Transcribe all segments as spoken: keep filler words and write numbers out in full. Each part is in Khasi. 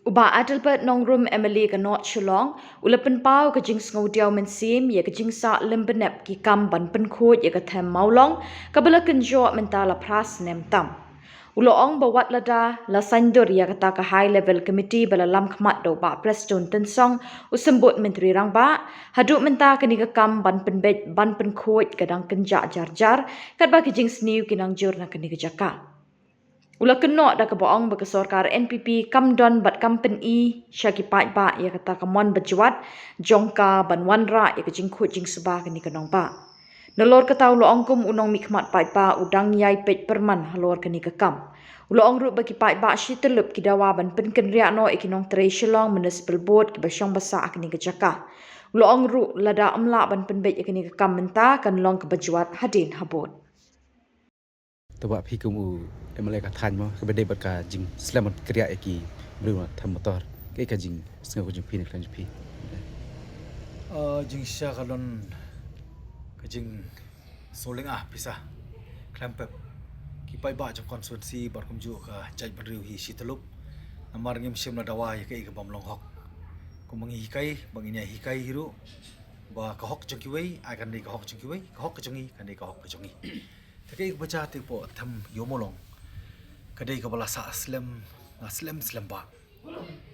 U Bah Adelbert Nongrum, M L A ka North Shillong, u la pynpaw ka jingsngewdiaw mynsiem ïa ka jingsah lem bnep ki kam ban pynkhuid ïa ka them Mawlong, kaba la kynjoh mynta la phra snem tam. U la ong ba wat lada la saiñdur ïa kata ka High Level Committee ba la lam khmat da u Bah Prestone Tynsong, u Symbud Myntri Rangbah, haduh mynta kane ka kam ban pynbeit ban pynkhuid ka dang kynjah jar jar, katba ki jingsniew ki nang jur na kane ka jaka. U la kynnoh da kaba ong ba ka sorkar N P P kam don bad kam pyni sha ki paidbah ïa kata ka mon bajwat jong ka ban wanrah ïa ka jingkhuid jingsuba kane ka nongbah. Nalor kata u la ong kum u nongmihkhmat paidbah u dang ïai peit pyrman halor kane ka kam. U la ong ruh ba ki paidbah shi tyllup ki dawa ban pynkynriah noh ïa ki nongtrei Shillong Municipal Board kiba shong ba sah ha kane ka jaka. U la ong ruh lada ym lah ban pynbeit ïa kane ka kam mynta kan long kaba jwat hadien habud. Te ba phi kum u M L A ka thaiñ mo, kaba dei bad ka jingslem ban kynriah ïa ki briew na them motor. Kaei ka jingsngew ka jong phi ne khlem jong phi? Jingshisha ka don ka jingsngewlyngngoh pisa khlem pep. Ki paidbah jong constituency bad kumjuh ka jaitbynriew hi shi tyllup. Namar ngim shym la dawa ïa kaei ka bym long hok. Kumba ngi hikai, ba ngin ïa hikai hi ruh, ba ka hok jong kiwei ai kan dei ka hok jong kiwei, ka hok ka jong ngi kan dei ka hok ka jong ngi. Te kaei kaba jia te hapoh them Ïew Mawlong, ka dei kaba la sah slem, la slem slem bha.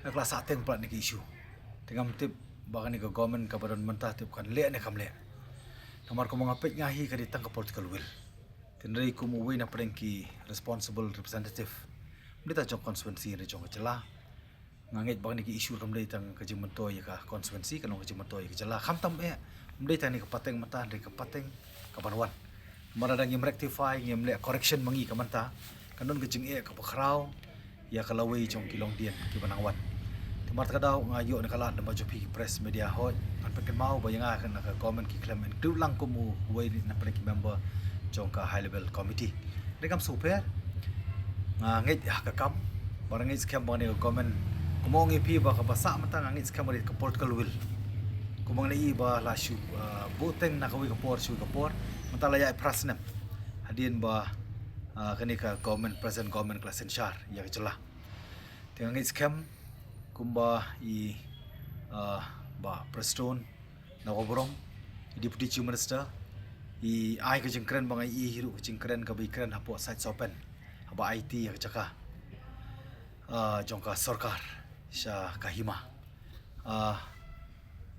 Ka la sah teng palat ne ka issue. Te ngam tip ba kane ka government kaba don mynta tip kan leh ne kam leh. Namar kumba nga peit nga hi ka dei tang ka political will. Tynrai kum uwei na pdeng ki responsible representative, ym dei tang jong constituency ne jong ka jylla. Nga ngeit ba kane ka issue kam dei tang ka jingmyntoi ïa ka constituency, ka long ka jingmyntoi ïa ka jylla. Khamtam eh, ym dei tang ne ka pateng mynta, dei ka pateng kaban wan. Namar lada ngim rectify, ngim leh correction ma ngi ka mynta, kan don ka jingeh kaba khraw ïa ka lawei jong ki longdien kiba nang wan. Te namar kata ka daw nga ïoh ne ka lad namar jong phi ki press media, hooid ngan pynkynmaw ba ïa nga na ka government ki khlem include lang kum uwei na pdeng ki member jong ka high level committee. Dei kam sngewpher. Nga ngeit ha ka kam, ba nga ngeit skhem ba kane ka government, kumba ong ïa phi ba kaba sah mynta nga ngeit skhem ba dei ka political will. Kumba nga i ba la shu buh teng na kawei ka por sha kawei ka por, mynta la ïaid phra snem hadien ba kane ka government, present government ka la synshar ïa ka jylla. Te nga ngeit skhem kumba i Bah Prestone Nongrum, i Deputy Chief Minister, i ai ka jingkren ba nga i hi ruh ka jingkren kaba i kren hapoh Side Sohpen, haba aiti ïa ka jaka jong ka sorkar sha ka hima.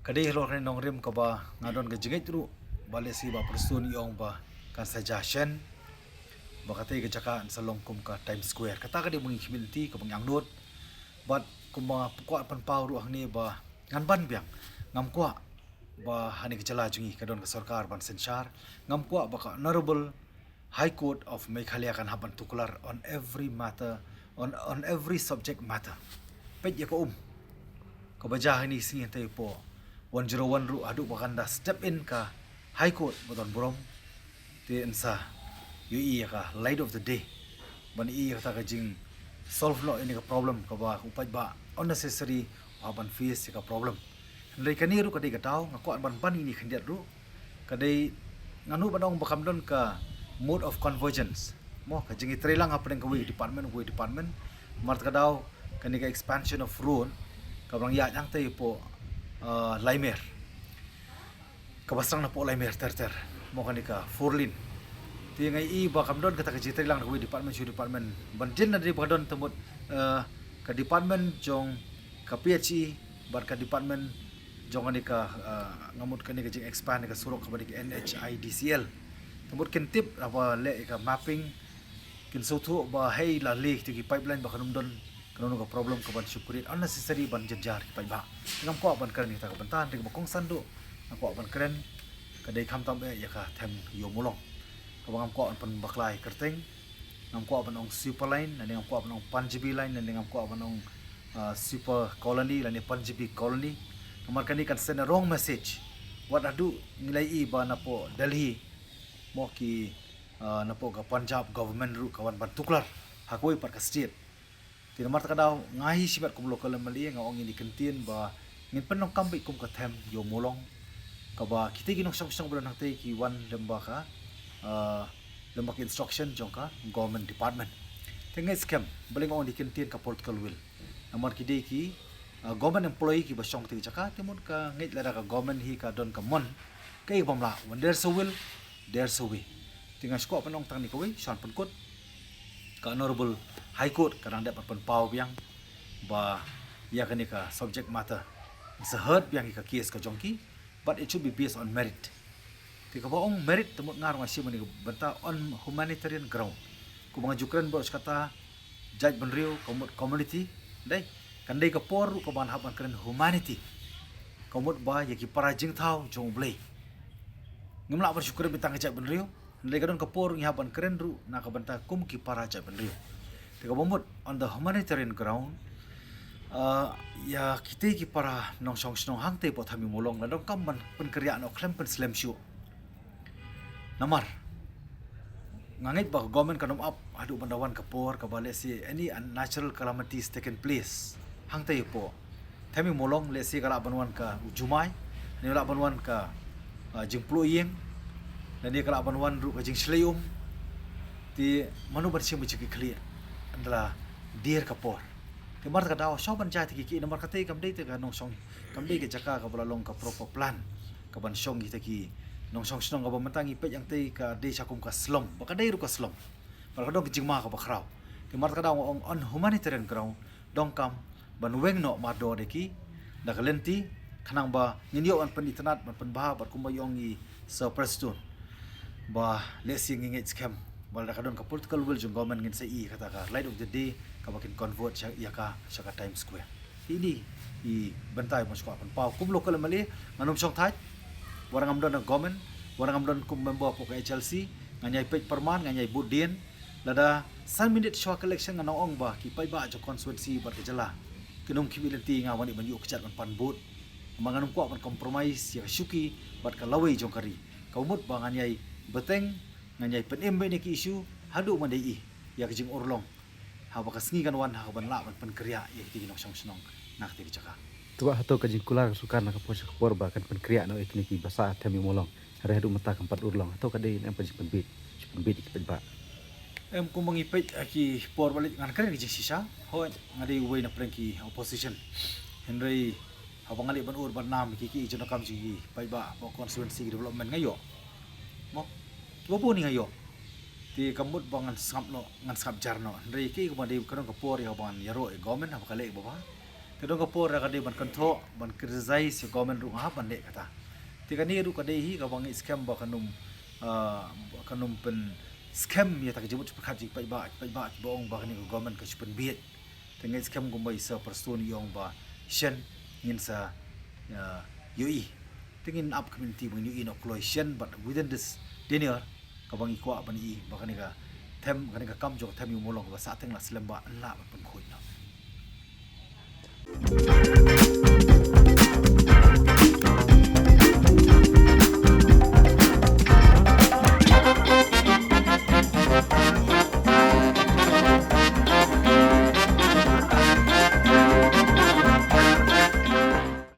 Ka dei halor kane ka nongrim kaba nga don ka jingngeit ruh ba lehse Bah Prestone i ong ba kan sa jia shen, ba kata ka jaka kan sa long kum ka Times Square. Kata ka dei ba ngi khmih lynti, kaba ngi angnud. Bad kumba nga kwah pynpaw ruh hangne ba ngan ban biang, ngam kwah ba hangne ka jylla jong ngi ka don ka sorkar ban synshar. Ngam kwah ba ka Honourable High Court of Meghalaya kan hap ban tuklar on every matter, on, on every subject matter. Peit ïa ka um kaba jia hangne ka sngi, hangtei hapoh one zero one ruh, haduh ba kan da step in ka High Court ba don burom, te yn sa ïohi ïa ka light of the day ban ïohi ïa kata ka jingsolve noh ïa kane ka problem kaba u paidbah unnecessary u hap ban face ïa ka problem. Hynrei kane ruh ka dei ka daw, nga kwah ban ban ïa kane khyndiat ruh. Ka dei, nga nud ban ong ba kam don ka mode of convergence, mo, ka jingïatreilang hapdeng kawei ka department kawei ka department. Namar kata ka daw kane ka expansion of road kaba nang ïaid hangtei hapoh Laimer, kaba sdang napoh Laimer ter ter, mo, kane ka four lane. Te nga i ba kam don kata ka jingïatreilang na kawei department sha kawei department. Ban jin na dei ba ka don, te mut ka department jong ka P H E bad ka department jong kane ka, nga mut kane ka jingexpand ka surok kaba dei ka N H I D C L. Te mut kin tip haba leh ïa ka mapping, kin sngewthuh ba hei, la leh kito ki pipeline ba kan ym don, kan ym don ka problem kaban shu create unnecessary ban jynjar ki paidbah. Te ngam kwah ban kren ïa kata ka bynta, hynrei kaba kongsan duh nga kwah ban kren ka dei khamtam eh ïa ka them Ïew Mawlong, kaba ngam kwah ban pynbakla ïa ka kyrteng. Ngam kwah ban ong Super Line, lane ngam kwah ban ong Panjabi Line, lane ngam kwah ban ong Super Colony lane Panjabi Colony. Namar kane kan send a wrong message. Wat haduh ngi la i ba napoh Delhi, mo, ki napoh ka Punjab government ruh ka wan ban tuklar ha kawei pat ka state. Te namar kata ka daw nga hi shimet kum local M L A nga ong ïa kane ka kyntien ba ngin pyndonkam beit kum ka them Ïew Mawlong, kaba kita ki nongshong shnong ba don hangtei ki wan lem bad ka, lem bad ka instruction jong ka government department. Te nga ngeit skhem, balei nga ong ïa kane ka kyntien ka political will. Namar ki dei ki, uh, government employee kiba shong te jaka, te mut ka ngeit lada ka government hi ka don ka mon, kaei bym lah, when there's a will, there's a way. Te nga shu kwah ban ong tang kane kawei, shuwa pynkut, ka Honorable High Court ka dang dep ban pynpaw biang ba ïa kane ka subject matter, sa heard biang ïa ka case ka jong ki, but it should be based on merit. Te kaba ong merit, te mut nga ruh nga shim ïa kane ka bynta on humanitarian ground. Kumba nga ju kren bad kata jaitbynriew, ka mut community, dei, kan dei ka por ruh kaban hap ban kren humanity, ka mut ba ïa ki para jingthaw jong U Blei. Ngim lah ban shu kren beit tang ka jaitbynriew, hynrei ka don ka por ngi hap ban kren ruh na ka bynta kum ki para jaitbynriew. Te kaba mut, on the humanitarian ground, uh, ïa kitei ki para nongshong shnong hangtei hapoh Thamiwmawlong la donkam ban pynkyrïah noh khlem pynslem shuh. Namar nga ngeit ba ka government kan ym ap haduh ban da wan ka por kaba, let's say, any natural calamities taken place hangtei hapoh Thamiwmawlong, let's say, ka lah ban wan ka u jumai, ne lah ban wan ka, uh, jingpluh ïing, lane ka lah ban wan ruh ka jingshlei um. Te mano ban shim ba jingkitkhlieh ynda la dier ka por? Te namar kata ka daw shuwa ban jia te ki ki, namar katei kam dei te ka nongshong, kam dei ka jaka kaba la long ka proper plan kaban shong ïa kita ki nongshong shnong. Kaba mynta ngi peit hangtei ka dei sha kum ka slum, ba ka dei ruh ka slum, ba ka don ka jingma kaba khraw. Te namar kata ka daw nga ong on humanitarian ground, donkam ban weng noh mardor da ki, da ka lynti, khnang ba ngin ïoh ban pynitynnad, ban pynbha bad kumba ong i Sir Prestone ba, let's say, ngi ngeit skhem ba lada ka don ka political will jong government, ngin sa ïohi kata ka light of the day kaba kin convert sha, ïa ka sha ka Times Square. Te ine i bynta ba nga sngewkwah pynpaw kum local M L A. Ngan ym shong thait, wat la ngam don ha government, wat la ngam don kum member hapoh ka H L C, ngan ïai peit pyrman, ngan ïai bud dien. Lada san minit shuwa ka election ngan ong ba ki paidbah jong constituency bad ka jylla kin ym khmih lynti ïa nga ban ïoh kjat ban pan vote. Namar ngan ym kwah ban compromise ïa ka shuki bad ka lawei jong ka ri. Kaba mut ba ngan ïai bteng, ngan ïai pynim beit ïa ki issue haduh ban da ïohi ïa ka jingurlong haba ka sngi kan wan ha kaban lah ban pynkyrïah ïa kitei ki nongshong shnong na katei ka jaka. Te hato ka jingkular ka sorkar na ka por sha ka por ba kan pynkyrïah noh ïa kine ki basa Thamiwmawlong, hynrei haduh mynta kam pat urlong? Hato ka dei ne em ka jingpynbieit, jingpynbieit ïa ki paidbah? Em, kumba ngi peit ha ki por ba la leit, ngan kren ka jingshisha. Hooid, nga dei uwei na pdeng ki opposition, hynrei haba nga leit ban ur ban nam ki, ki jingdonkam jong ki paidbah hapoh constituency, ki development nga ïoh, mo, kiba bun nga ïoh. Te ka mut ba ngan sngap noh, ngan sngap jar noh, hynrei kaei kaba dei, ka don ka por ïa kaban ïaroh ïa government haba ka leh kaba bha. Te don ka por ïa ka dei ban kynthoh, ban criticize ïa government ruh nga hap ban leh kata. Te kane ruh ka dei hi kaba nga ngeit skhem ba kan ym, ah, kan ym pynskhem ïa kata ka jingmut jingpyrkhat jong ki paidbah, ki paidbah kiba ong ba kane ka government ka shu pynbieit. Te nga ngeit skhem kumba i Sir Prestone i ong ba shen ngin sa, ah, ïohi. Te ngin ap community ba ngin ïohi noh kloi shen, but within this tenure kaba ngi kwah ban ïohi ba kane ka them, kane ka kam jong ka Thamiwmawlong kaba sahteng la slem ba yn lah ban pynkhuid noh.